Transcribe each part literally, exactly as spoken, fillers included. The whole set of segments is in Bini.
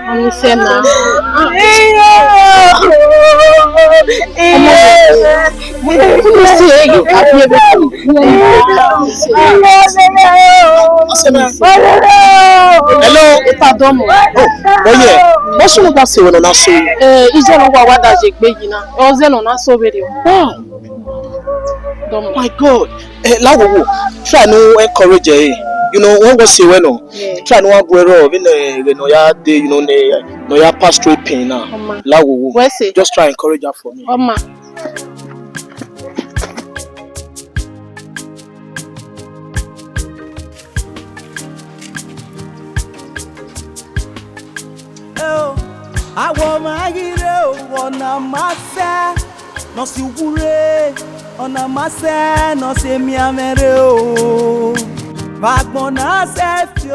Ọmọ sẹ na. Hello. Epa dọmọ. Oh, oye, what's wrong with that? Say when I saw you. Eh, ije no wa wa da je gbe yi na. Ọzẹ no na so vbe rriọ. Wow. Dọmọ. My God. Eh, la wo wo. Try no encourage her. You know, when we say when no. Yeah. Try no wa gu ẹre vbe ne, ne no ya dey, you know, ne, no ya pass through pain now. Ọma. La wo wo. Wẹ sẹ. Just try encourage her for me. Ọma. Eo, awọ ma ghi rre o, ọna ma sẹ, ne ọ si uwu rre, ọna ma sẹ, ne ọ si emianmwẹ rre o. Vbe agbọn na sẹ fi o.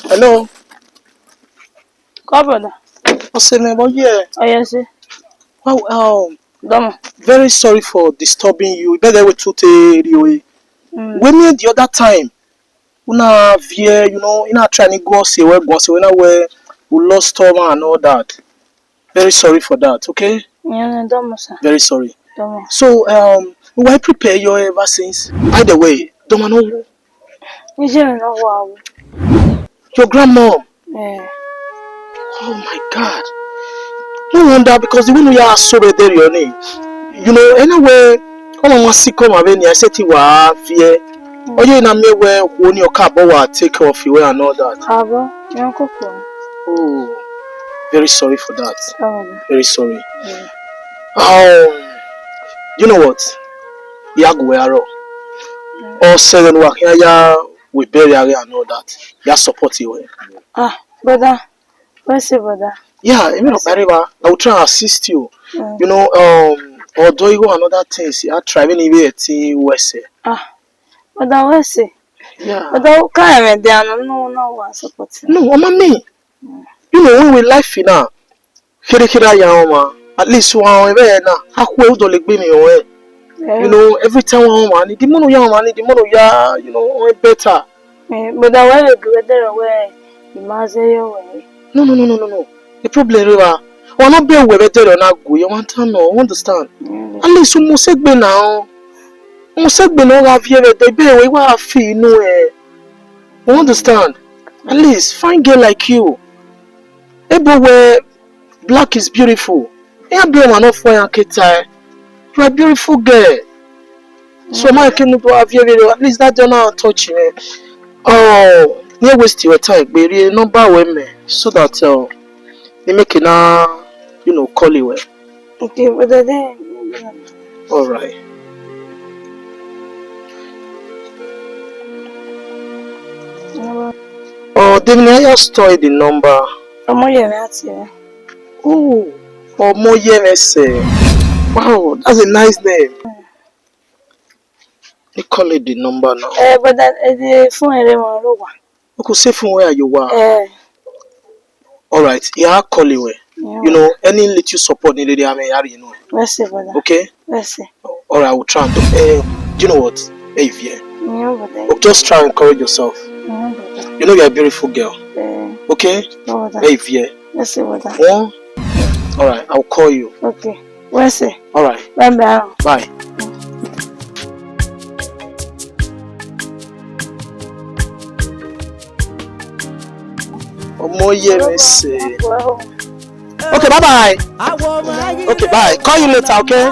Hello. Call brother. Ọse mwẹ, vbọ ye? Oh, yes, sir. Wow, um, Dọmọ. Very sorry for disturbing you. Ibe ẹdẹ wẹ tu te rri ore. Mm. Wẹ miẹn the other time, u na viẹ, you know, u na try ni guan ọse wẹ, guan ọse wẹ na wẹ, u lost ọmwa and all that. Very sorry for that, okay? Yeah, dọmọ, sir. Very sorry. Dọmọ. So, um, why prepare your vaccines? By the way, dọmọ no. Ije mwẹ ne ọ wa wu. Your grandma? Eh. Oh my God. No wonder, because the way you are so very on it. You know, anyway, come on, one sick come over here. I said, "Ti wa fear." Oh, you na me where when your car wa take care of you and all that. Abo, yan koko. Oh, very sorry for that. Oh. Very sorry. Yeah. Um, you know what? Ya gu wẹ aro. Ọ sẹ vbene uwa khian ya we bẹrẹ aghe and all that. Ya support you. Ah, brother. What's it, brother? Yeah, I mean, I will try and assist you. Mm. You know, um, although you and other things, I try when you were a teen, we say. Ah, brother, what's it? Yeah. Brother, what kind of idea? No, no, no, I support you. No, I'm me. You know, when we life in now, khere khere ya ọmwa, at least wa ọmwa vbe na, a khue u dọlegbe ni ọmwa. Eh. You know, every time wa ọmwa ni, the more ya ọmwa ni, the more ya, you know, ọmwa better. Eh, but I want to do better where you must say your way. No, no, no, no, no, no. The problem is, wa no be where better na go, you want to know, you understand? Mm. At least u must egbe na o. U must egbe na, ọ gha viẹ vbe de, be where wa fi inu ẹ. You understand? At least, fine girl like you. Ebo where black is beautiful. Ya be ọmwa nọ fo ya ke tae. You are a beautiful girl. So my king do have you, at least that don't touch me. Oh, you waste your time, but you number with me so that uh, you make it now, you know, call you well. Okay, but then. All right. Oh, then I just store the number. Ọmọ yẹn láti rẹ. Oh, Ọmọyẹmẹsẹ. Wow, that's a nice name. Let me call it the number now. Eh, but that, eh, the phone ere wọn ló wà. You could say phone where you were. Eh. All right, yeah, I'll call you. Eh. Yeah. You know, any little support needed, I mean, I, you know. Let's see, brother. Okay? Let's see. All right, I will try and do. Eh, do you know what? Hey, Vie. Yeah, brother. Just try and encourage yourself. Yeah, brother. You know you're a beautiful girl. Eh. Okay? No, brother. Hey, Vie. Let's see, brother. Yeah? All right, I'll call you. Okay. What's it? All right. Bye bye. Bye. Ọmọyẹmẹsẹ. Okay, bye bye. Okay, bye. Call you later, okay?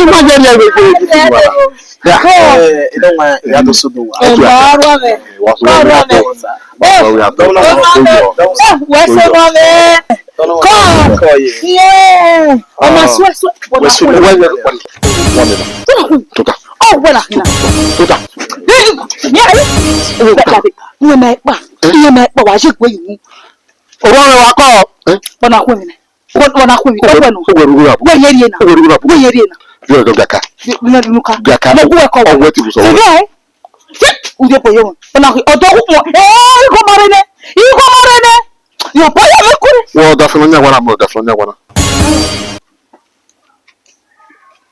Ima je rhie vbe ghe. Ya. Eh, I don't want ya to so do. Ọmọ arọ mwẹ. Wa so wa to. Wa so wa to. Wẹ sẹ mọ mwẹ. Kọ. Kọ ye. Yeah. Ọmọ suẹ suẹ. Wẹ so wa. Tota. Oh, wala. Tota. Iye mẹ kpa. Iye mẹ kpa, wa ye gbe yi. Ọmọ rẹ wa kọ. Ọna khuẹ mwẹ. Ọna khuẹ mwẹ. Ọna khuẹ mwẹ. Wẹ ye rhie na. Wẹ ye rhie na. Yọ dọ gaka. Nuka. Gaka. Mo gu ẹkọ. Ọwẹ ti bu sọ. Ude boyo. Ọna khuẹ ọdọ gu mo. Eh, igho ma rre nẹ. Igho ma rre nẹ. Yọ boyo me kure. Wọ da fẹnẹ nya wana, mo da fẹnẹ nya wana.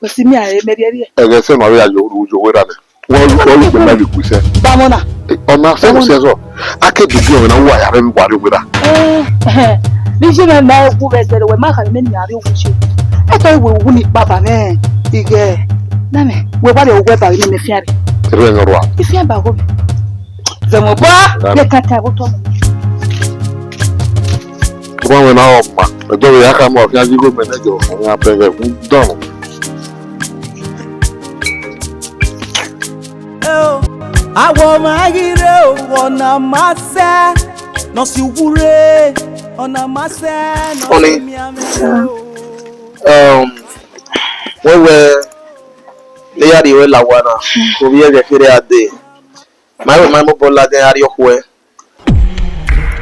Wẹ si mia re mẹ rhiẹrhiẹ. Ẹghẹ sẹ ma vbe ya yo ru yo wẹ ra nẹ. Wọ wọ lu gbẹmẹ vbe ku sẹ. Bamọ na. Ọna sẹ mo sẹ zọ. A ke dudu ọmọ na wa ya vbe wa re wẹ ra. Eh, eh. Ni je mẹ ma gu vbe zẹrẹ wẹ ma kha mẹ ni ya re wu je. Ẹ Tọ iwe wu ni kpaba nẹ, ighẹ. Dame, wẹ wa rrie owẹ ba vbe ne mẹ fian rre. Erriọ ne ọ rua. I fian ba gho. Zẹmwẹ ọba, Dame. Ye kaka vbe otọ. Ọba mwẹ na ọ ma. Ẹdọ vbe ya khama ọ khian ghi gho mẹ nẹjọ, ọ khian pẹghẹ gun dọn. Awọ ma ghi rre o, ọna ma sẹ, nọ si uwu rre, ọna ma sẹ, nọ si Honey, mianmwẹ o. Um, wẹ wẹ ne ya rhie ruẹ la owa na, ovbi ẹghẹ kherhe a dee. Ma wẹ ma mobọ ladian ya rrie okhuẹ.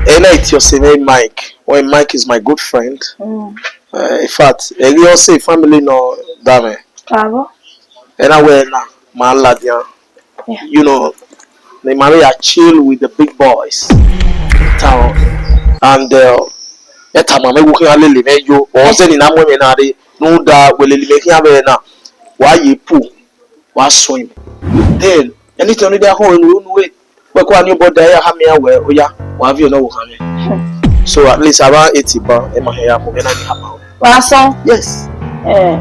Ena itiọse mwẹ Mike. Well, Mike is my good friend. Mm. Uh, in fact, ẹghe ọ sẹ family nọ da mwẹ. Bravo. Ena wẹ na ma ladian. Yeah. You know, ne ma ya chill with the big boys in town. And uh, ẹ tama mwẹ wẹ u khian lele mwẹ yo. Ọ zẹ ni na mu mwẹ na rre. Rhunmwuda wẹ lele mwẹ khian vbe na. Wa ye pool. Wa swim. Then, anything ni dia khọn unu unu we. Wẹ ko ani obọ da ya ha mi a wẹ, oya, wa viọ nọ wo khan mwẹ. So at least around eighty pound, ẹ ma hẹ ya mu, ẹ na ni ha ma. Wa sọ? Yes. Eh,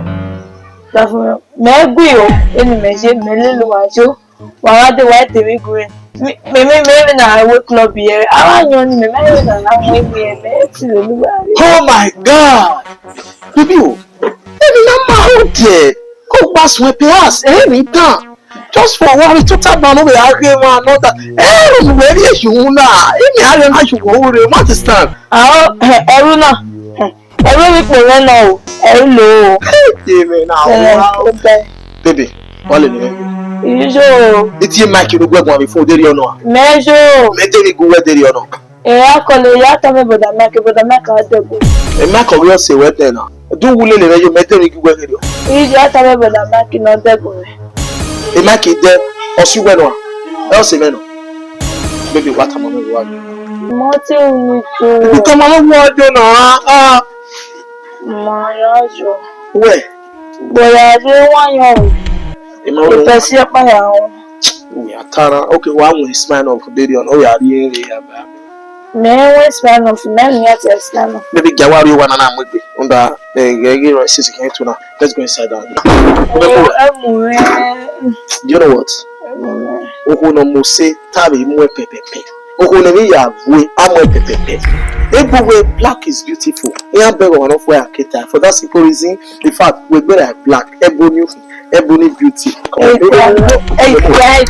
dafo, mẹ gui o, eni mẹ je, mẹ lele wa jo. Wa wa de wa de mi gui. Mẹ, mẹ, mẹ, mẹ na we club here. Awa yan ni mẹ, mẹ na na mu mi, mẹ ti lele wa. Oh my God! Baby o, eni na ma ho die. Ko gba suẹn pe as, eh, mi dan. Just for one week, total ban no be argue one another. Eh, no we ri eyu na. Eni argue na you go re, you understand? Ah, eh, ẹru na. Eh, ẹru mi kpo mwẹ nọ o. Ẹru lo o. Hey, amen. Now, eh, wow. Okay. Baby, what let me? Ijo. Iti Mike no gbe gun before dey on. Mejo. Me dey go where dey on. Eh, akọle, ya tama brother Mike, brother Mike a dẹgbe. Eh, Mike ọghe ọse wẹ dẹ na. Do wu lele rẹ yo, mẹ dẹ vbe gu wẹ ghe rriọ. Ije, ya tama brother Mike ne ọ dẹgbe mwẹ. Eh, Mike dẹ, ọ si wẹ nọ. Ẹ ọse mwẹ nọ. Baby, wa tama mwẹ wa. Mo ti wu to. Ibi tama mwẹ wa do na. Ah. Ma ya yo. Wẹ. Bọya rre wa yan o. Ima wo. Ipẹsi ọkpa ya o. Uya tara. Okay, wa wọn Smirnoff deri on. Oya ri ere ya ba. Me wọn Smirnoff, me ni ya te Smirnoff. Maybe gya wa ri wa na na mu egbe. Unda, eh, ghe ghe ro sisi kan tu na. Let's go inside and. Oh, emu re. Do you know what? Emu re. Okhuo ne ọ mose ta vbe mu ẹpẹpẹpẹ. Okhuo ne emwi ya vue, a mu ẹpẹpẹpẹ. Ebo wẹ black is beautiful. Iran bẹghe ọmwa nọ fua ya keta. For that simple reason, in fact, we gbe like black, ebony, ebony beauty. Hey, hey, hey.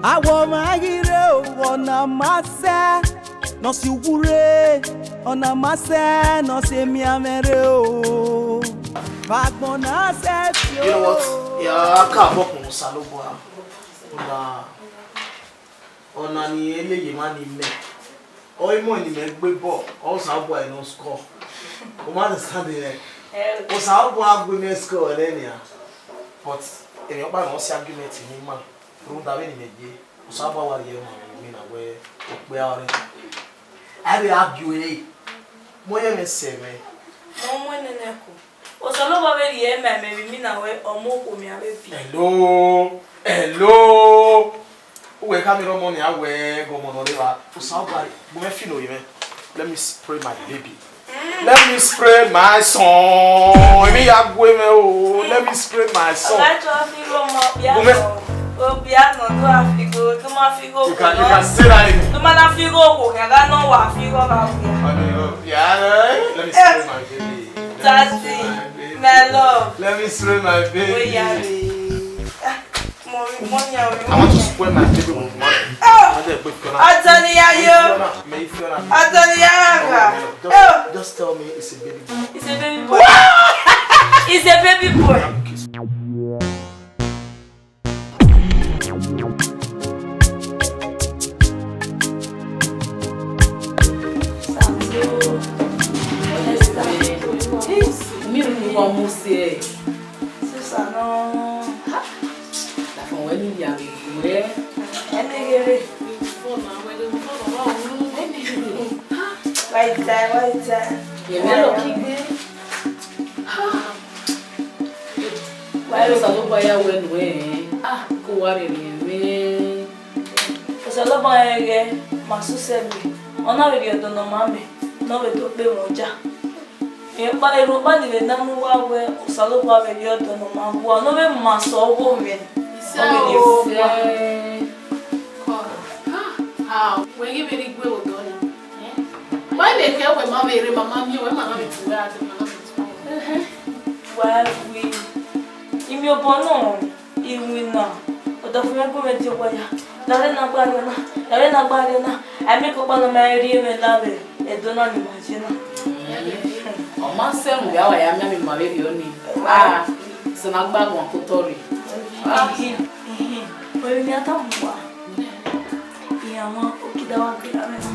Awọ ma ghi rre o, ọna ma sẹ, nọ si uwu rre, ọna ma sẹ, nọ si emianmwẹ rre o. Vbe agbọn na sẹ fi o. You know what? Ya ka bọ kun Osanobua. Ọna, ọna ni ele ye ma ni mẹ. Ọ i mọ ni mẹ gbe bọ, Osanobua no score. U ma understand rẹ? Eh. Osanobua gbe mẹ score ẹre nia. But emwi ọkpa nọ si argument ni ma. Rhunmwuda vbene imẹ ye, Osanobua wa rhie ma vbe imina wẹ okpia ọnrẹn. A vbe argue ẹre, mọ yẹ mwẹ sẹ mwẹ. Mọ mu ẹnẹnẹ ko. Osanobua vbe rhie ma mẹ vbe imina wẹ ọmọ okhuo mẹ a vbe bi. Hello, hello. Uwẹ khama erha ọmọ nian wẹ ghe ọmọ ne ọ rre evba. Osanobua, gu mwẹ fi ne orinmwẹ. Let me spray my baby. Let me spray my son. Emwi ya gue mwẹ o. Let me spray my son. Ọgha, tu ma fi igho ọmọ okpia nọ. Okpia nọ, tu ma fi igho, tu ma fi igho. You can, you can say that again. Tu ma na fi igho okhuo, khian gha nọ wa fi igho ọmọ okpia. Let me spray my baby. Daddy, my love. Let me spray my baby. Oya re. Ah, mo ri, mo yan, mo yan. I want to spoil my baby with money. Oh! Ọjọ́ ni ya yo. Ọjọ́ ni ya ra. Just, just tell me it's a baby boy. It's a baby boy. It's a baby boy. Mi ò ní wọn mú sí ẹ. Sísà náà. Làfọ̀n wẹ́ ní ìyá mi kú ẹ́. Ẹni gẹ́rẹ́. Wáyé ta, wáyé ta. Yẹ̀mí lọ kígbe. Wáyé ló sàlóbọ̀ ayáwó ẹnu ẹ̀. Ah, kò Wa rherhe mwẹ. Osanobua rẹn ghẹ, ma sẹ usẹ miẹn, ọ na vbe rhie ọdọ ne ọ ma mẹ, ne ọ vbe do kpe mwẹ oja. Erhunmwu ọkpa ni vbe na mu uwa wẹ Osanobua vbe rhie ọdọ ne ọ ma gu uwa, ne ọ vbe ma sẹ ọghe mwẹ, ọ vbe rhie fu uwa. Kọ, ha, ha, wẹ ghi vbe rhie igue vbe odọ nii. Ma vbe kẹ wẹ ma vbe rre, ma ma miẹn wẹ, ma na vbe tu wẹ a dee, ma na vbe tu wẹ. Wa wi, I miẹn obọ nọ. Iwinna, ọdafẹn mwẹ gu mwẹ die owa ya. Dare ne a gba rrie ọna, dare ne a gba rrie ọna. A miẹn ke ọkpa ne ọ ma rhie mwẹ la vbe Ẹdo na ne ima ye na. Ọ ma sẹ mu vbe a wa ya miẹn amẹ ma vberriọ nii. Ah, sẹ ne a gba guan ke otọ rre. Ah. Ihin, ihin, wẹ vbe ne a tama uwa. Iran mwa, okida wa gbe amẹ na.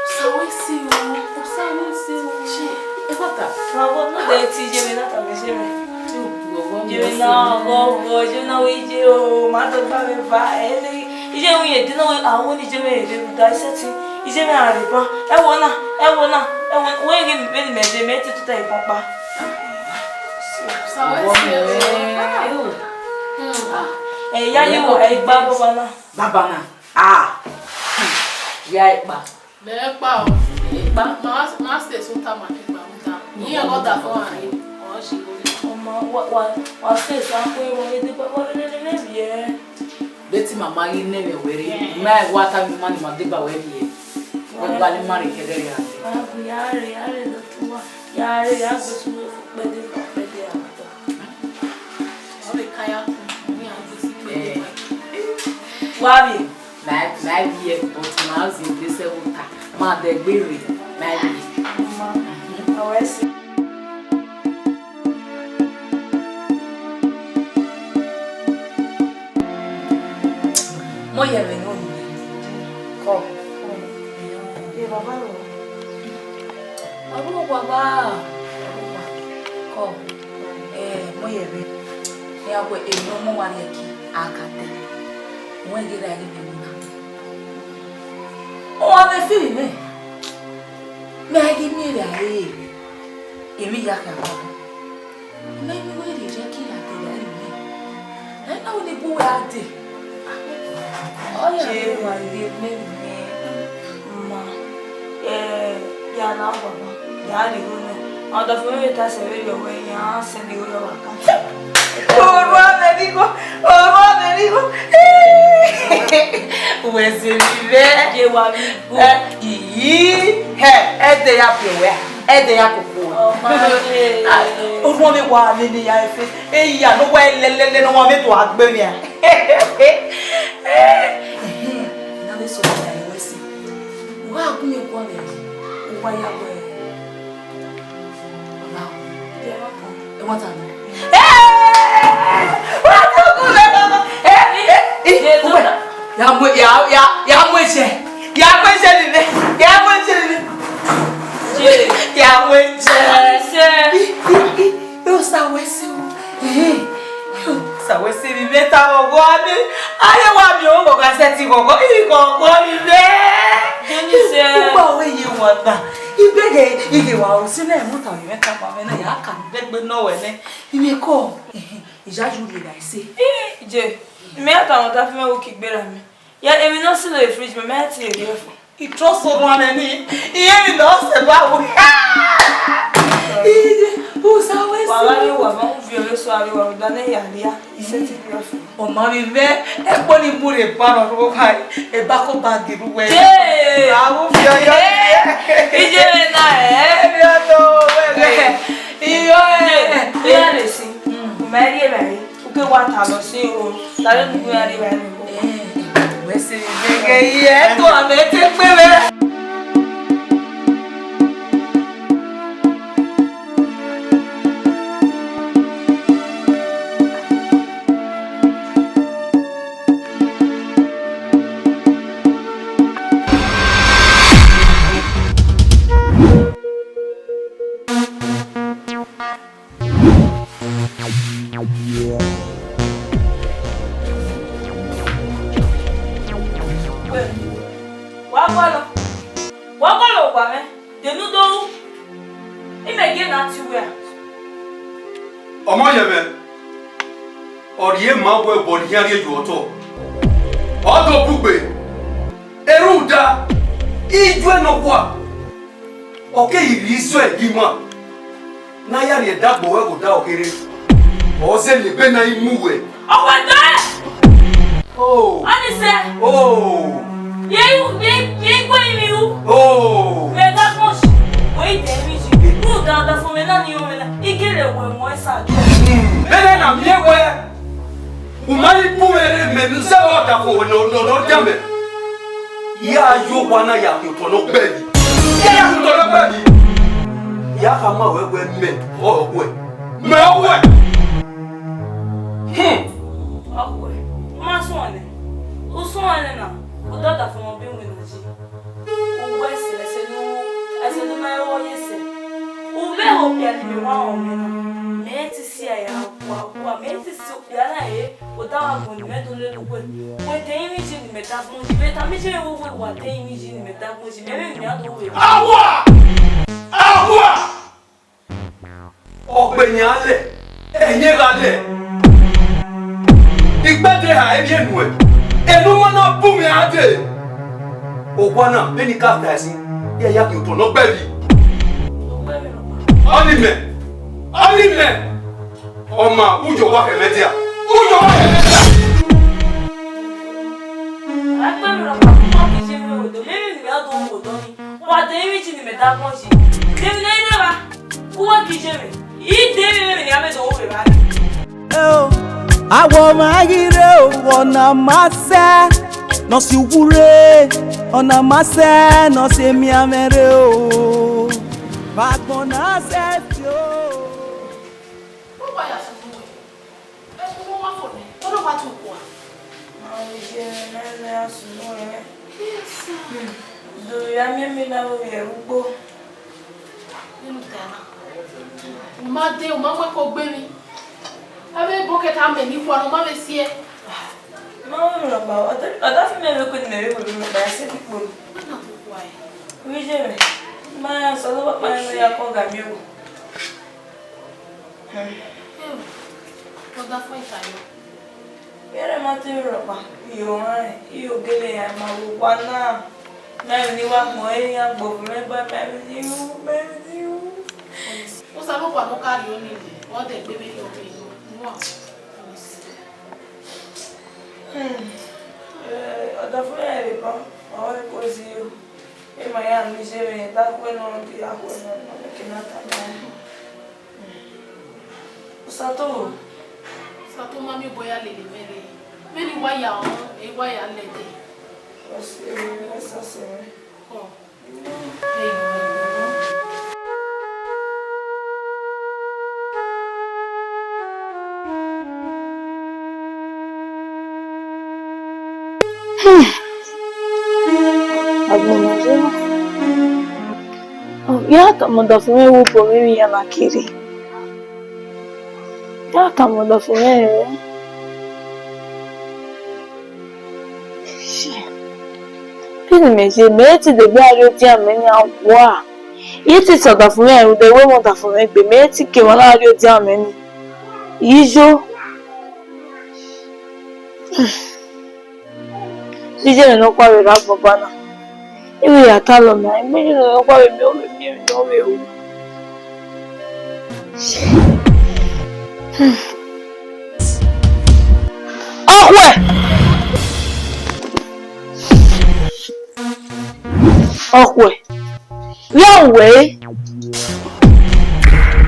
Osa wẹ si o, osa wẹ si o. Ṣe, ẹ bata. Bravo, no de ti ye mi na ta mi se mi. Ye mi na, go, go, ye na we ye o, ma do ba mi ba, ẹ ni, iye wi ye di na we, a wo ni ye mi re, da se ti, iye mi a re ba. Ẹ wo na, ẹ wo na, ẹ wo, we ye mi, me ni me ye mi, ẹ ti tuta ipa pa. Osa wẹ si o. Ẹ ya ye wo, ẹ gba baba na. Baba na. Ah. Ya ẹkpa. Mẹ ẹkpa o. Ẹkpa. Ma, ma se sun ta ma ẹkpa mu ta. Iye gọ da fọ a ye. Ọ si wo. Ọmọ, wa, wa, wa se sun ko wo ye de baba ne ne ne ye. Beti mama ghi ne mwẹ wẹre. Ma wa ta mi ma ni ma deba wẹ ye. Wẹ gba ni ma re kẹdẹ ya. Ah, ya re, ya re do tu wa. Ya re, ya gbe su kpẹdẹ, kpẹdẹ a. Ọ vbe ka ya ku, ne iran gbe su kpẹdẹ. Eh. Wa vbe. Ma, ma vbiẹ, but ma zẹ egbe sẹ vbe ota, ma dẹ egbe rre, ma vbiẹ. Ma, mhm, ọ wẹ sẹ. Mọ yẹ vbe ne ọ ru. Kọ. Ye baba ro. Ọvbokhan baba, ọvbokhan, kọ, eh, mọ yẹ vbe, iran wẹ emwi ne ọmọ wa rhie ẹki, a ka dẹ, wẹ ghe ra ghi vbe winna. Ọ wa vbe firi mwẹ, mẹ ghi miẹn ra re, emwi ya khian baba. Mẹ ni wẹ rhie ẹki ra dẹ ra re mwẹ. Ẹ na wẹ ne bu wẹ a dee. Ọ ya vbe wa ye mẹ nẹ. Ma, eh, ya na baba, ya rhie igho nẹ. Ọdafẹn mwẹ ta sẹ vberriọ wẹ iran sẹ ne igho yọ vbe account. Orua mẹ ni igho, orua mẹ ni igho. Wẹ sẹ vbe. Ye wa vbe igho. Eh, iyi, hẹ, ẹdẹ ya biẹ wẹ, ẹdẹ ya koko wẹ. Ọ ma ye. Ah, orua mẹ wa nene ya efe. Eya, ne uwa lẹlẹlẹ ne uwa vbe do agbe nia. Ehe, ne a vbe sẹ ọmọ ya ẹre wẹ sẹ. Uwa gu mwẹ guan vbe uwa ya wẹ. Ọna, ẹmwata nọ. Ẹ, wa to gu lẹ baba. Ẹ, ẹ, ẹ, uwa, ya mu, ya, ya, ya mu ẹzẹ. Ya mu ẹzẹ nene. Ya mu ẹzẹ nene. Ya mu ẹzẹ. Ẹ, Osa wẹ sẹ o. Ehe. Osa wẹ sẹ vbe mẹ ta ghọghọ a dee. Aye wa miẹn oghọghọ a sẹtin ghọghọ. Ghọghọ vbe mẹ. Jenny sẹ. Ugbẹn wẹ ye wa na. Igbẹgẹ ighe wa o si na ẹmwata vbe mẹ ta kpa mwẹ na ya ka dẹgbe nọ wẹ nẹ. Ivie kọ. Ehe. Iya yu rhie ra ẹse. Ije. Mẹ ya ta wọn ta fi mẹ wo ki gbe ra mẹ. Ya emwi ne ọ si lele fridge mẹ, mẹ ya tie rhie fo. I trust orua mwẹ ni, I emwi ne ọ sẹ ba wo. Ije, Osa wẹ sẹ. Wa gha rrie owa ma, u viọ vbe so a rrie owa, u da nẹ ya ria, I sẹtin rhie fo. Ọ ma vbe vẹ, ẹkpo ni mu rre eba rọ rho owa, eba ko ba giri uwẹ. Jee! Ra vbe u viọ yọ. Ije vbe na ẹ. Ẹ viọ do, wẹ vẹ. Iyo ẹ. Jee, iran rre sin. Mm. U ma rrie evbare. U ke wa ta lọ sin o, ta vbe ne u ya rri evbare nẹ o. Eh, wẹ sẹ vbe ghe ye, ẹto amẹ te kpe mwẹ. Wa gualọ, wa gualọ owa mwẹ, de ne u do ru, imẹ gie ne a tie uwẹ ra? Ọmọ yẹmwẹ. Ọ rhie ma wẹ obọ ne iran rhie ye otọ. Ọ do bugbe. Erhuda, ijuẹ nọkhua, ọ keghi rhie isọe gie ima, ne a ya rhie ẹdẹ agbọn ruẹ vbe odaro kherhe. Ọ zẹ ne ebe na i mu wẹ. Ọkhuẹdẹ! Oh. Ọnii sẹ. Oh. Ye, ye, ye gu emwi ru. Oh. Mẹ da kpọnshi, wẹ i de emwi yi. Rhunmwuda ọdafẹn mwẹ na ni rọnmwẹ na, I gele wẹ mu ẹsa jọ. Hmm. Vbene na miẹn wẹ u ma ni bu mwẹ rre, mẹ ne u zẹ vbe ọdafẹn wẹ nọ, nọ, nọ, dia mẹ. Ya ye owa na ya khin otọ ne ọ gbẹe yi. Ya ya khin otọ ne ọ gbẹe yi. Ya khama ruẹ wẹ mẹ ọrọre wẹ. Mẹ ọrọre wẹ. Hmm. Ọkhuẹ, u ma suẹn nẹ. U suẹn nẹ na, u da ọdafẹn mwẹ ọbe iwinna yi. U wẹ ẹse, ẹse ne u, ẹse ne u ma rẹn ọre ye ẹse. U vbe ho okpia ne imẹ wa rẹn ọmọ na. Mẹ i te si ẹre okpia, okpia, mẹ i te si okpia na re, odaro agbọn ne imẹ do lele uwẹ. Wẹ de emwi yi ne imẹ da agbọn yi, mẹ tama iye mwẹ wẹ wa de emwi yi ne imẹ da agbọn yi, mẹ vbe emwi a do wẹ. Awa! Awa! Ọkpẹn yan lẹ, ẹyẹn gha lẹ. Ikpẹdẹ ha ẹvbi enu ẹ, enu ma na bu mwẹ a dee. Owa na, vbene I ka ta ẹse, ya ya khin otọ ne ọ gbẹe yi. Ọnii mẹ, ọnii mẹ. Ọ ma, u ye owa khẹ mwẹ dia. U ye owa khẹ mwẹ dia. Wa de emwi yi ne imẹ da agbọn yi. De emwi ne I rre evba. Uwa gie iye mwẹ, I de vbe emwi ne a vbe do ru vbe evba. Eo, awọ ma ghi rre o, ọna ma sẹ, nọ si uwu rre, ọna ma sẹ, nọ si emianmwẹ rre o. Vbe agbọn na sẹ fi o. Uwa ya sunu wẹ. Ẹkun wa fo nẹ, ọ na wa tu kua. Ma vbe iye mwẹ, ma vbe ya sunu wẹ. Yes, sir. Do ya miẹn emwi na vbe ovbi ẹre ugbo. Nenu ta na. U ma dee, u ma mu ẹko gbe emwi. Avbe bọkẹt amẹ ni khuan, u ma vbe si ẹe. Ma vbe rhọkpa, ọdafẹn mwẹ vbe kue ne mẹ vbe wẹ rhọkpa, ya sẹ ẹdẹ ikpolo. Nana koko ae. Vbe iye mwẹ, ma ya sẹ ọdọ ọkpa ne ya kọ ga miẹn owo. Hmm. Eo, ọdafẹn ta yọ. Vbene ma te rhọkpa, iyo rẹn, iyo gele ya ma vbe owa na. Ma emwi ne I wa gbẹn ọre iran gbe ovbi mwẹ gba, ma emwi ne I ru, ma emwi ne I ru. Osanobua ne ọ ka rhie ọnii, ọ dẹ gbe vbene ọ rre nọ. Hmm. Eh, ọdafẹn mwẹ rre ban, ọ rẹn ko ziro. Emwa ya miẹn iye mwẹ, da khuẹ nọ, ọ ghi ya khuẹ nọ, ọ ke na tama ẹn. Osato. Osato, ma miẹn obọ ya lele mwẹ rre. Vbene I wa ya ọnrẹn, I wa ya lẹdẹ. Ọ sẹ mwẹ, ọ sẹ mwẹ. Ọ. Hmm. Agbọn na ye na. Ya tama ọdafẹn mwẹ vbe obọ mwẹ emwi iran na kere. Ya tama ọdafẹn mwẹ rẹ. Vbene imẹ ye, mẹ i te degbe a rrie odian mẹ nian wa. I te sẹ ọdafẹn mwẹ rhunmwuda wẹ ọmọ ọdafẹn mwẹ gbe, mẹ i te ke emwa na rrie odian mẹ ni. Iyo. Iye mwẹ nọkhua vbe rre agbọn ọba na. I vbe ya talọ na, I miẹn iye mwẹ nọkhua vbe miẹn ovbi emwi ne ọ vbe ru. Ọkhuẹ! Ọkhuẹ! Vbe a ru wẹ re?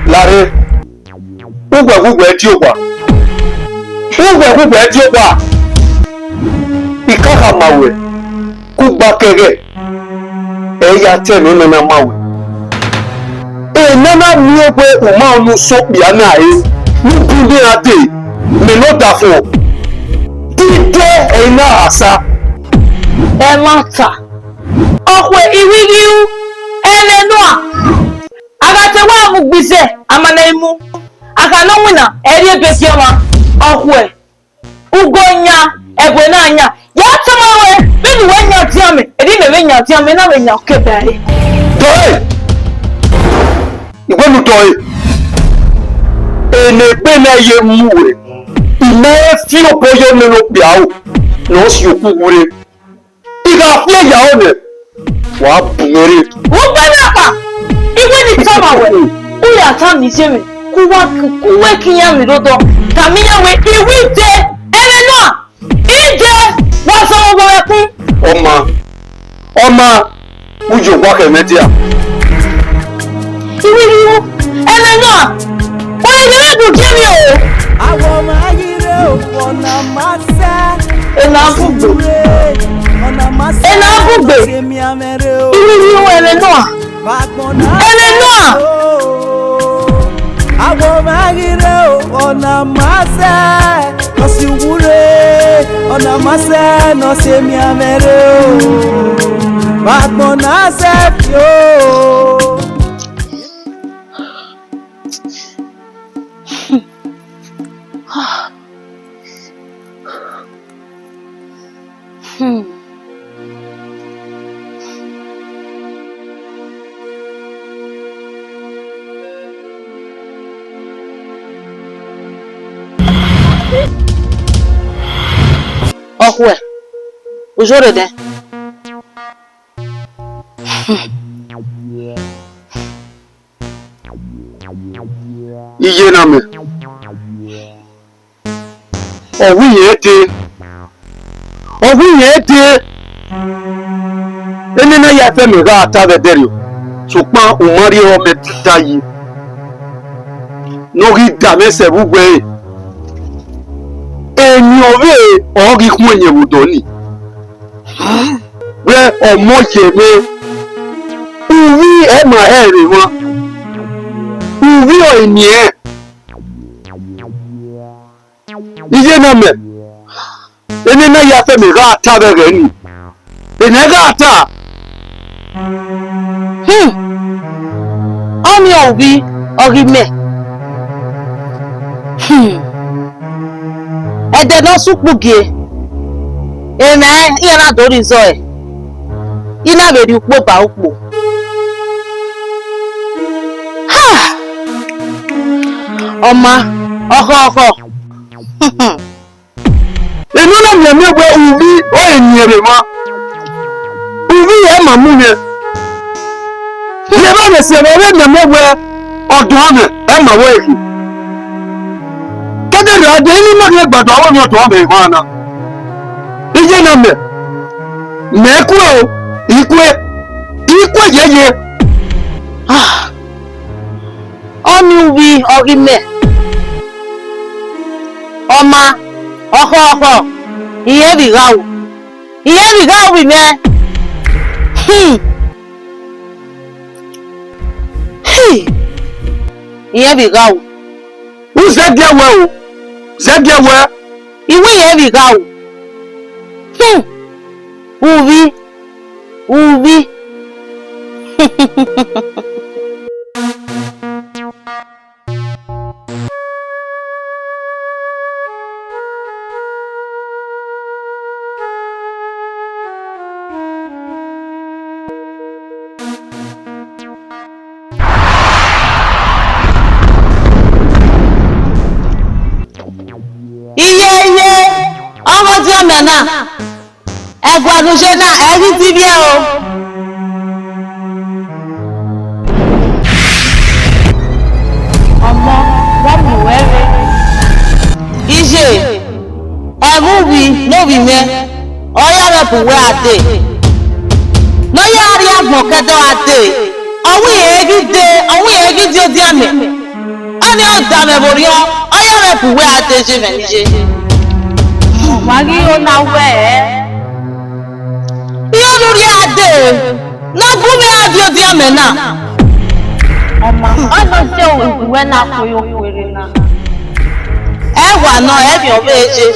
Larre, uwẹ ghuwẹ di owa. Uwẹ ghuwẹ di owa. I ka khama ruẹ, kugba kẹghẹ, ẹ i ya ta ẹmwẹ nana ma ruẹ. Enana miẹn wẹ u ma unu sẹ okpia na re, ne u bu ne iran dee, mẹ ne ọdafẹn, dide ẹre I na gha sa. Ẹmwata. Ọkhuẹ, I ru ivbi ru, ẹmwẹ nua. A gha te wa mu gbe izẹ, a ma nẹ i mu. A kha nọ winna, ẹ rhie ebe gie ọmwa. Ọkhuẹ, ugo yan, ẹvbo na yan. Ya tama ruẹ, vbene uwẹ yan dian mẹ, erriọ mẹ vbe yan dian mẹ, na vbe yan ọke ba ẹre. Dọe! I wẹ ne u dọe. Ene egbe na ye mu ruẹ, I Mẹ i fi obọ ye nene okpia aro ne ọ si okhuo uwu rre. I gha fi ẹre ya aro nẹ, wa bu mwẹ rre. Ugbẹn na kpa, I wẹ ne I tama wẹ, u ya tama iye mwẹ, ku wa, ku wẹ ke iran vbe rre odọ, tama iran wẹ, I wẹ I dee, ẹmwẹ nọ, I dee, wa zọmọ obọ mwẹ ẹkun. Ọma, ọma, u ye owa khẹ mwẹ dia. I wẹ I ru, ẹmwẹ nọ, wa i ghi vbe do gie mwẹ o. Awọ ma ghi rre o, ọna ma sẹ. Ena bugbe. Ọna ma sẹ. Ena bugbe. Ọna ma sẹ. I wẹ I ru ẹmwẹ nọ. Ẹmwẹ nọ. Awọ ma ghi rre o, ọna ma sẹ, nọ si uwu rre, ọna ma sẹ, nọ si emianmwẹ rre o, vbe agbọn na sẹ fi o. Hmm. Ọkhuẹ, u zọrọ dẹ. Iye na mẹ. Ọ wẹ irẹn dee, ọ wẹ irẹn dee. Enena ya fẹ mẹ gha ta vbe ẹdẹrriọ, sokpan u ma rhie ọmọ ẹtuta yi ne ọ ghi da mwẹ sẹ vbe uwẹ ẹre. Eni ọ vbe ọre ọ ghi khuẹn yẹn vbe odọ nii. Wẹ ọmọ ye mwẹ, uvbi ẹ ma hẹ ẹre mwa, uvbi ọre eni ẹnrẹn. Iye na mẹ, enena ya fẹ mẹ gha ta vbe ẹghẹ nii, enẹ gha ta. Hmm. Ọnii uvbi ọ ghi mẹ. Hmm. Ẹdẹ ne ọ sẹ ukpu gie, emwa iran na do rre izọe, I na vbe rhie ukpo ba ukpo. Ha! Ọma, ọkhọ, ọkhọ. Emwi na miẹn miẹn wẹ uvbi ọre eni ẹnrẹn mwa. Uvbi ẹ ma mu mwẹ. Rhie evba mwẹ sẹ vbe, ọ vbe miẹn miẹn wẹ ọdọ mwẹ ẹ ma wẹ ghe. Kẹdẹ rra dee, I ma rhie ẹgbadọ avbe ọmọ ọdọ mwẹ emwa na. Iye na mẹ, mẹ kue o, I kue, I kue yeye. Ah. Ọnii uvbi ọ ghi mẹ. Ọma, ọkhọ, ọkhọ, irẹn vbe I gha ru, irẹn vbe I gha ru vbe imẹ. Hmm. Hi. Irẹn vbe I gha ru. U zẹgiẹ wẹ o, zẹgiẹ wẹ. I wẹ irẹn vbe I gha ru. Hmm. Uvbi. Uvbi. Iye, iye, ọmọ ọdiọn mẹ na. Ẹguae ne u ye na, ẹ ghi divbiẹ o. Ọmọ, wa miẹn uwẹ rre. Iye, ẹmwẹ uvbi ne ovbi mwẹ, ọ ya mwẹ bu uwẹ gha dee. Ne ọ ya rrie agbọn ke ẹdẹ ọ gha dee. Ọ wẹ irẹn ghi dee, ọ wẹ irẹn ghi die odiamẹ. Ọnii ọ da mwẹ vbe orhiọn, ọ ya mwẹ bu uwẹ gha dee ye mwẹ ne I ye. Wa ghi ro na wẹ, I ro ne u rhie gha dee, ne ọ bu mwẹ gha die odiamẹ na. Ọma, ọnii ọ zẹ uwẹ na kue ye okhuo erha na. Ẹ wa nọ, ẹ vbe ọ vbe ye.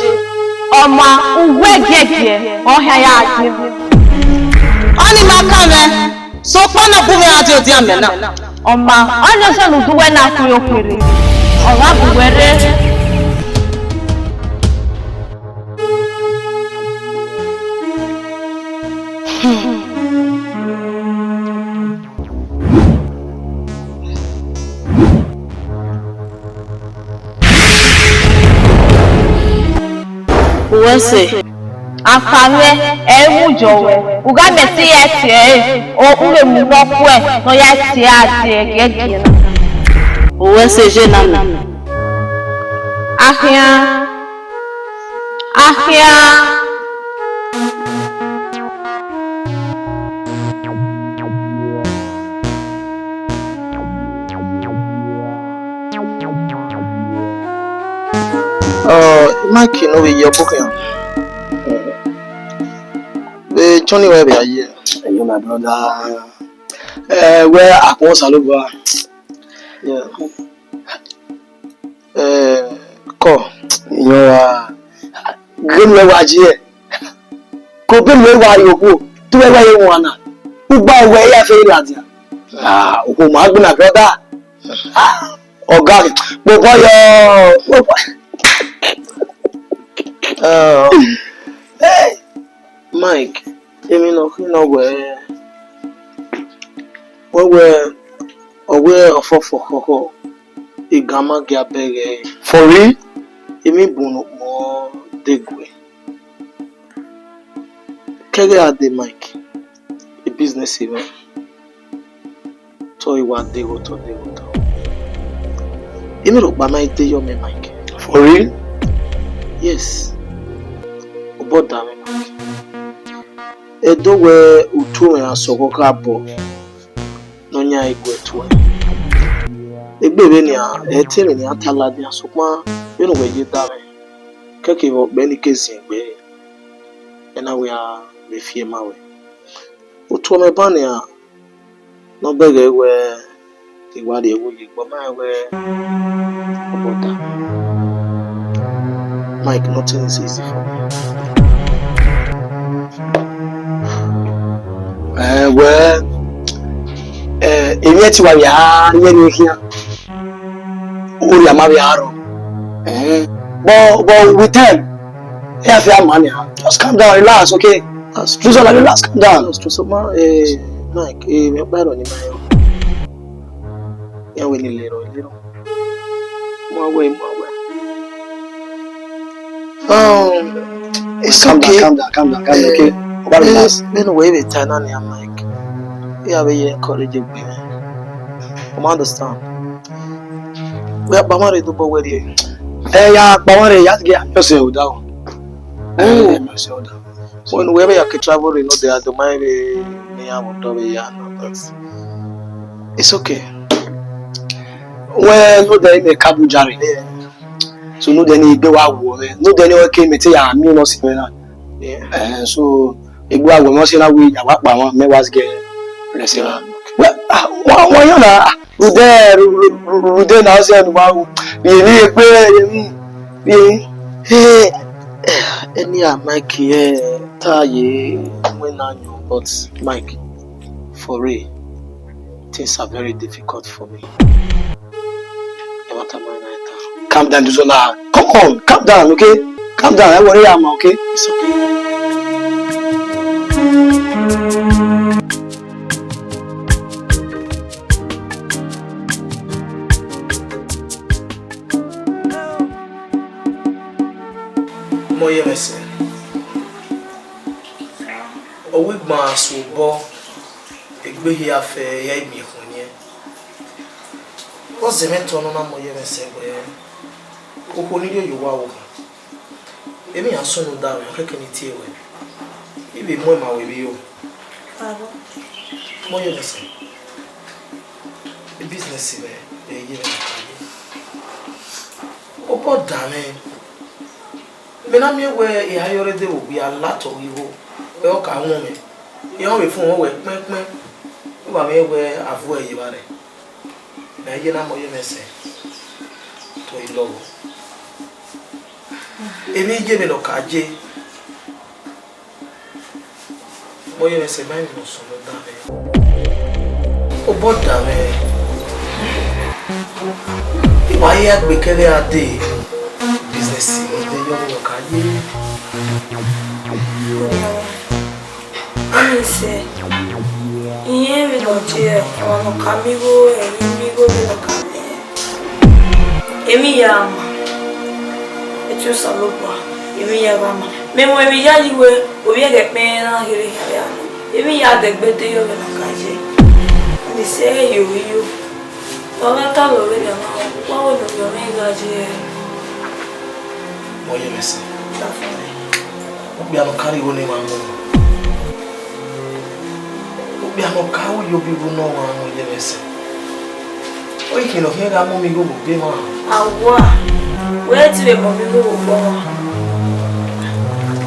Ọma, uwẹ giẹgiẹ, ọ hia ya dee. Ọnii ma kan mwẹ. Sokpan ne ọ bu mwẹ gha die odiamẹ na. Ọma, ọnii ọ zẹ ne u du uwẹ na kue ye okhuo erha, ọ gha bu uwẹ rre. Ẹse, a kha mwẹ, ẹ i mu yọ ruẹ, u gha mẹ te ya tie ẹre, u vbe mu ne ọ khuẹ ne ọ ya tie a die ẹgiẹgiẹ na. Uwẹ ẹse, je na mẹ. A khian, a khian. Ọ, Mike ne ọ vbe ye ọbokhian. Vbe Johnny wẹ vbe a ye? Yo, my brother. Eh, wẹ akhuọnsalobua. Yeah. Eh, kọ, iyọn wa. Ghe mẹ wa ji ẹ. Ko be mẹ wa ye okhuo, te uwẹ wa ye wan na. Ugba wẹ ya fe ladian. Ah, okhuo ma gbe na brother. Ah, ọga, kpobọ yọ. Ah, hey, Mike, emwi ne ọ khin nọ wẹ, wẹ wẹ, ọ wẹ ọfọfọ khọkhọ, I gan ma gia bẹghe ẹre. For real? Emwi bun ne ukpọn degue. Kẹghe a de Mike, e business mwẹ, te ọ i wa deghẹ otọ deghẹ otọ. Emwi rhọkpa ma i de yọ mẹ, Mike. For real? Yes. Obọ da mwẹ, Mike. Ẹdẹ wẹ utu mwẹ a sọghọ gha bọ ne ọ yan ẹre gu ẹtuẹ. Egbe vbenian, ẹ i te emwi ne iran ta ladian, sokpan vbene uwẹ ye da mwẹ, kẹkevbe ọkpẹ ni ke ziengbe, ẹ na wẹ a vbe fiema ruẹ. Utu mwẹ ban nian, ne ọ bẹghe wẹ I wa rhie ẹvbo ye egbe, ọ ma rẹn wẹ ọ bọda. Mike, nothing is easy for me. Eh, well, eh, emwi ẹtin wa vbe a rhie ne I khian. Orria ma vbe a rrọọ. Eh, but, but with time, I feel man, yeah. Just calm down, relax, okay? That's true. Just relax, calm down. That's true. So, ma, eh, Mike, eh, mi ọkpa ẹrọ ni ma rẹn. Iran wẹ ne I le rrọọ, I le rrọọ. Mu awẹ, mu awẹ. Um, it's okay. Calm down, calm down, calm down, calm down, okay? Oba, relax. Vbene uwẹ vbe ta na nian, Mike, I ya vbe ye encourage egbe mwẹ. You understand? Wẹ kpa mwa rre do bọ wẹ rrie. Ẹ ya kpa mwa rre, ya ghi a miẹn ọse odaro. Ẹ, miẹn ọse odaro. Wẹ ne uwẹ vbe ya ke travel rre nodẹ, a do ma vbe ne iran vbe ọdọ vbe ya nọ, but it's okay. Wẹ nodẹ imẹ ka Abuja rre. So nodẹ ni egbe wa wuọ mwẹ. Nodẹ ni ọ ke mẹ te ya miẹn ọse mwẹ na. Yeah. Eh, so egbe wa wuọ mwẹ, ọse na wẹ ya wa kpa mwa, mẹ wa ghe rẹse na. Wẹ, ah, wa, wa yan na. Rhunmwuda, rhunmwuda na, ọse ne uwa ru, vbe emwi egbe, vbe emwi, vbe emwi. Eh, eh, eni a Mike, eh, ta ye wẹ na yọn, but Mike, for real, things are very difficult for me. Ẹ wa ta ma na ta. Calm down, Duzọla. Come on, calm down, okay? Calm down, ẹ wọrẹ ya ma, okay? It's okay. Mọyẹmẹsẹ, ọ wẹ igban sẹ obọ, egbe hia fẹ, ya miẹn ekhọe niẹn. Ọ zẹ mwẹ tọn nọ na, Mọyẹmẹsẹ, wẹ okhuo ni rhie ye owa ro. Emwi iran sunu da mwẹ, ọ khẹke ne I tie ruẹ. I vbe mu ẹn ma wẹ vbe ro. Mọyẹmẹsẹ, e business mwẹ, ẹ i ye mwẹ nọkpa ye. Obọ da mwẹ. Mẹ na miẹn wẹ I gha ye ọre de vbe ogbia latọ ghe igho, ẹ ọ ka wọn mwẹ. Iran vbe fun wọn wẹ kpẹnkpẹn, u wa mwẹ wẹ a vuẹ ye evba rẹ. Mẹ ye na, Mọyẹmẹsẹ, to I lọghọ. Emwi ye mwẹ nọkpa ye. Mọyẹmẹsẹ, ma emwi ne ọ sunu da mwẹ. Obọ da mwẹ. I wa ya gbe kẹvbe a de business ni de yọ mwẹ nọkpa ye. Ani sẹ, irẹn vbe nọ tie ọmwa ne ọ ka miẹn igho, ẹre miẹn igho vbe ne ọ ka miẹn. Emwi ya ma, ẹtin Osanobua, emwi ya gha ma. Mẹ mu emwi yayi wẹẹ, ovbi ẹghẹ kpẹn na kherhe khian vbe a nọ. Emwi ya dẹgbe te yọ vbe na ka ye. Ni sẹ ẹre yo, iyo. Wa gha talọ vbene a na wa wẹ ne ovbi mwẹ gha ye. Mọyẹmẹsẹ. Dafẹn. Okpia ne ọ ka rrie igho ne emwa mu. Okpia ne ọ ka ru iyobọ igho ne ọmwa Mọyẹmẹsẹ. Ọ i khian ne ọ khian gha mu mwẹ igho vbe obọ emwa. Awa, wẹ te vbe mu mwẹ igho vbe obọ ọmwa.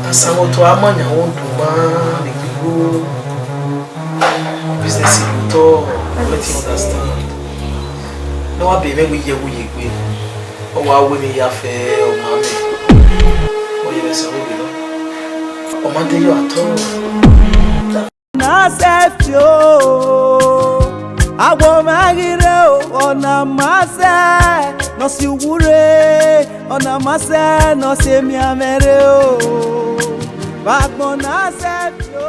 Asan vbe otọ a ma yan wẹ oduma ne igho. Business ye otọ, wẹ te understand. Ne wa be mwẹ wẹ iye wu ye egbe. Ọ wa wu emwi ya fẹ ọmwa mẹ. Ọ ye mwẹ sẹ vbe obọ na. Ọ ma de yọ at all. Na self yo, awọ ma ghi rre o, ọna ma sẹ, nọ si uwu rre, ọna ma sẹ, nọ si emianmwẹ rre o. Vbe agbọn na self yo.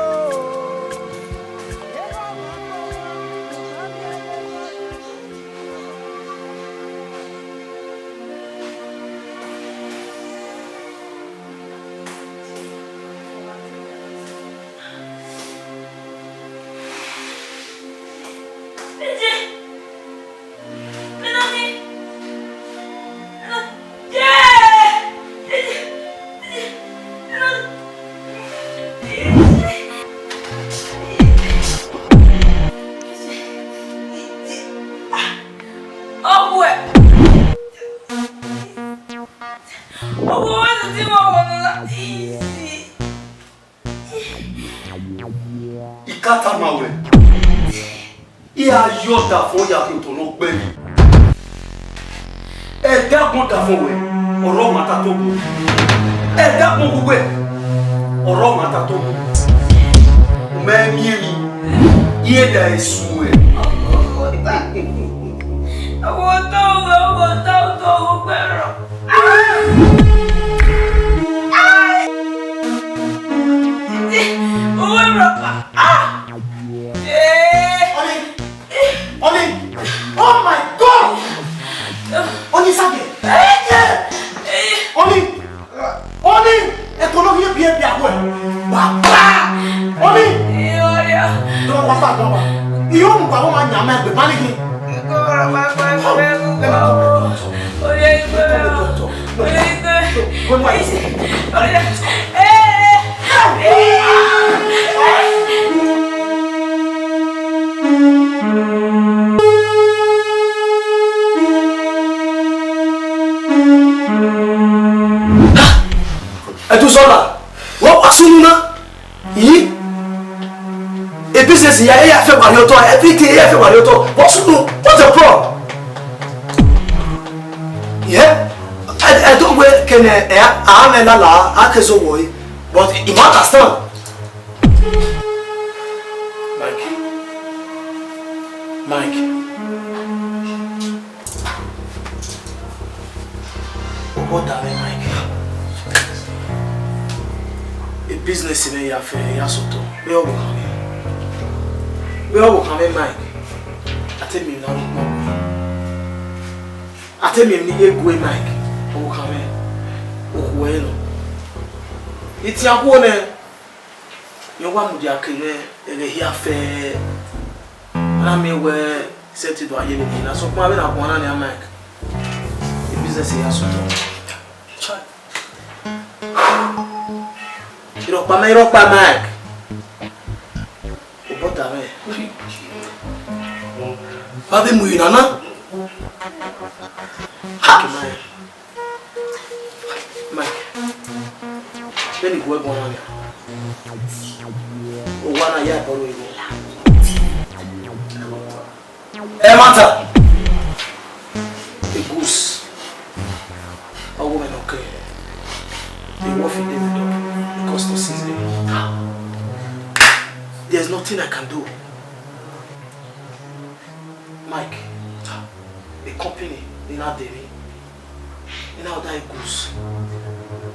Ọwẹ. Ọwẹ wẹ titi mọ wọ nọ na. I ka tama wẹ, I ra yọ ọdafọn ya ke otọ ne ọ gbẹe. Ẹdẹ agbọn ọdafọn wẹ, ọre ọmwa ta tobọ. Ẹdẹ agbọn uwẹ, ọre ọmwa ta tobọ. U ma miẹn emwi, I i da esu ruẹ. Ọwọ otọ wẹ, ọwọ otọ, otọ wẹ, ọwọ otọ wẹ. Oni! Oni! Oh my God! Oni sage! Oni! Oni! Ẹko ne ọ ghi biẹ biẹ awe. Baba! Oni! Dọgba, dọgba. Iyo mu gba ma nya ma egbe, ma ni ghi. Come, let me talk to the doctor. Let me talk to the doctor. No, no, no, no. When, when, Ẹdusọla, wẹ wa sunu na? Yi, e business ya, e ya fẹ wa rhie otọ, everything e ya fẹ wa rhie otọ. Wẹ sunu, what's the problem? Yeah, I, I don't wẹ kene a, a mwẹ lala, a ke zẹ owẹ, but I ma understand. Mike. Mike. Obọ da mwẹ, Mike. E business mwẹ ya fẹ, ya sotọ. Vbe ọvbokhan mwẹ? Vbe ọvbokhan mwẹ, Mike? A te miẹn emwi ne a rhie ukpọn. A te miẹn emwi ne I ye gue, Mike. Ọvbokhan mwẹ, okhuo ẹre nọ. Itian khuo nẹ. Rẹn wa mudia ke mwẹ ẹghẹ hia fẹ, a na miẹn wẹ sẹtin do a ye vbe na, sokpan vbene a guan na nian, Mike, e business ya sotọ. Chai. Irọkpa mẹ, irọkpa, Mike. Obọ da mwẹ. Vbe a vbe mu ina na? Ha! Mike, vbene I gu ẹre guan na nian, owa na ya ẹbọ ro igho. Ẹmwata, egus, ọghe mwẹ ne ọ kẹ, the wolf in the middle, because no season. There's nothing I can do. Mike, the company, they not there. Ina ọda egus,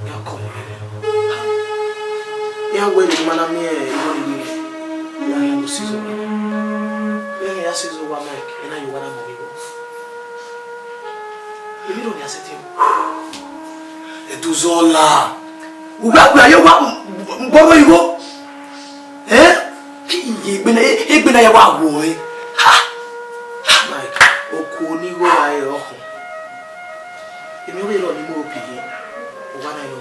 ya kọ mwẹ. Ya wẹ ne ima na miẹn igho ni wẹ, ya rhie gu Sizo owa. Ya rhie ya Sizo owa, Mike, ina ye owa na mu igho. Emwi ro nia sẹtin. Ẹdusọla. Uwa gbe aye wa bọrọ igho. Eh? Ki ye egbe na, egbe na ya wa wo e. Ha! Mike, okuo ni igho ra re ọkhọ. Emwi ọghe rọ ni mu obi ye. Owa na yo.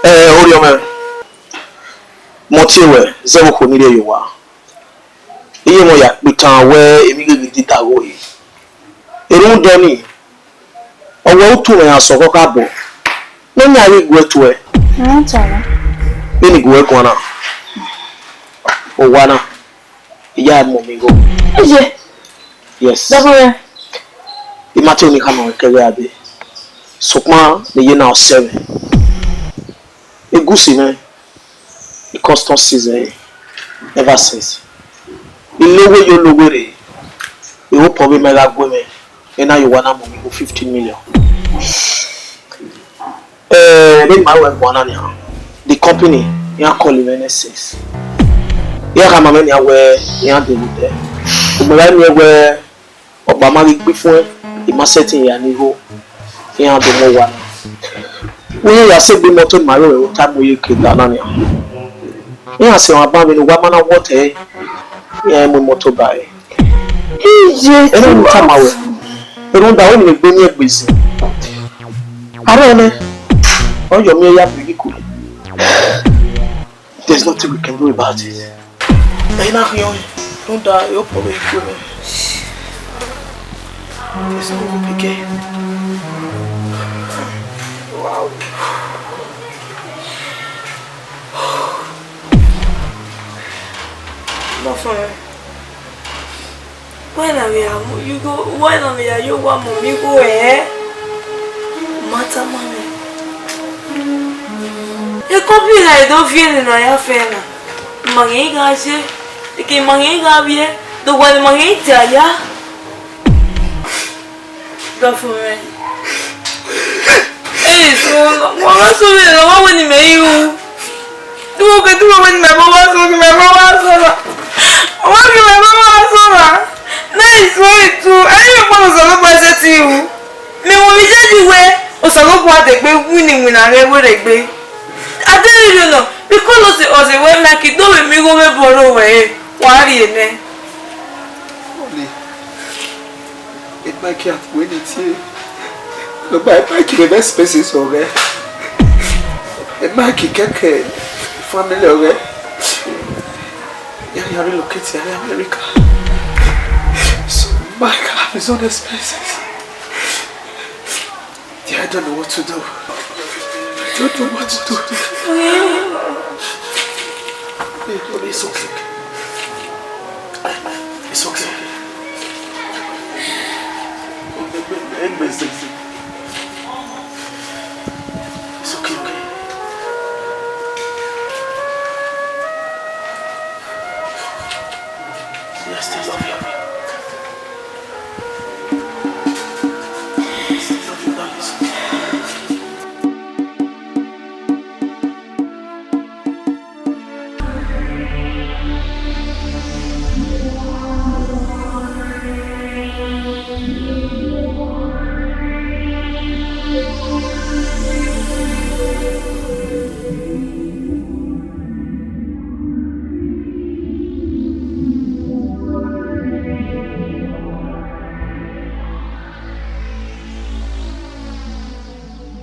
Eh, Orhiọnmwẹ, mẹ ọ tie wẹ, zẹ vbe okhuo ni rhie ye owa. Iye mwẹ ya kpe itan wẹ emwi ghi ghi dida gho re. Erhunmwuda ọnii, ọ wẹ u tu mwẹ yan sẹ ọkhọ khabọ, ne ọ yan ghi gu ẹ tuẹ. Ẹmwata na. Vbene I gu ẹ guan na, owa na, I ya mu mwẹ igho. Iye. Yes. Dọbọ rẹ. I ma te ne I khama ruẹ kẹghẹ a dee. Sokpan ne iye na ọ sẹ mwẹ. Egusi mwẹ, I custom season ever since. I loghe yo loghe rre, I hope ọ vbe ma gha gue mwẹ, I na ye owa na mu mwẹ igho fifty million. Eh, vbene I ma ru ẹre guan na nian, the company, iran call mwẹ nẹ since. Iran khama mwẹ nian wẹ iran dee vbe odẹ. Ugbẹn gha miẹn wẹ ọkpa ma ghi gbe ifuẹn, I ma sẹtin ya ne igho, iran do mu owa na. Uhi ya sẹ egbe imọto ne ma rre ota mu ye ke da na nian. Iran sẹ emwa ban vbene owa ma na wọtẹ, iran mu imọto ba ẹre. Iye. Ẹre ne I tama ruẹ, erhunmwuda wẹ ne egbe miẹn egbe zẹ. Arọ nẹ, ọ yọ miẹn ya bu ighi kure. There's nothing we can do about it. Ẹi na khian ọnrẹn, rhunmwuda I hope ọ vbe gue mwẹ. There's no hope again. Wow. Nọfẹn. Wẹ na vbe ya mu igho, wẹ na vbe ya ye owa mu mwẹ igho ẹre? Ma tama mwẹ. Ekọ bi gha do viẹ ne a ya fẹ na, ma ghi gha ye, eke ma ghi gha vbiẹ, do wa ne ma ghi dia ya. Dọfumwẹ. Please, wa wa sọ vbe, wa wẹ ne imẹ i ru. Te uwẹ ke, te uwẹ wẹ ne imẹ ma wa sọ, ke imẹ ma wa sọ na. Wa ke imẹ ma wa sọ na. Nice way to. Ẹi re ọkpa ne Osanobua sẹtin ru. Mẹ wẹ vbe iyayi wẹ, Osanobua degbe winna iwinna mwẹ vbe rre egbe. A deghẹ I rhie nọ, because ọ sẹ, ọ sẹ wẹ Mike do vbe mu igho vbe obọ rre owẹ re, wa rhie nẹ. Holy, e Mike a tu ẹre tie. Nọgba e Mike vbe expenses ọghẹ. E Mike kẹkẹ family ọghẹ. Ya, ya relocate ya, ya America. So Mike have his own expenses. Yeah, I don't know what to do. I don't know what to do. Hey, Holy, it's okay.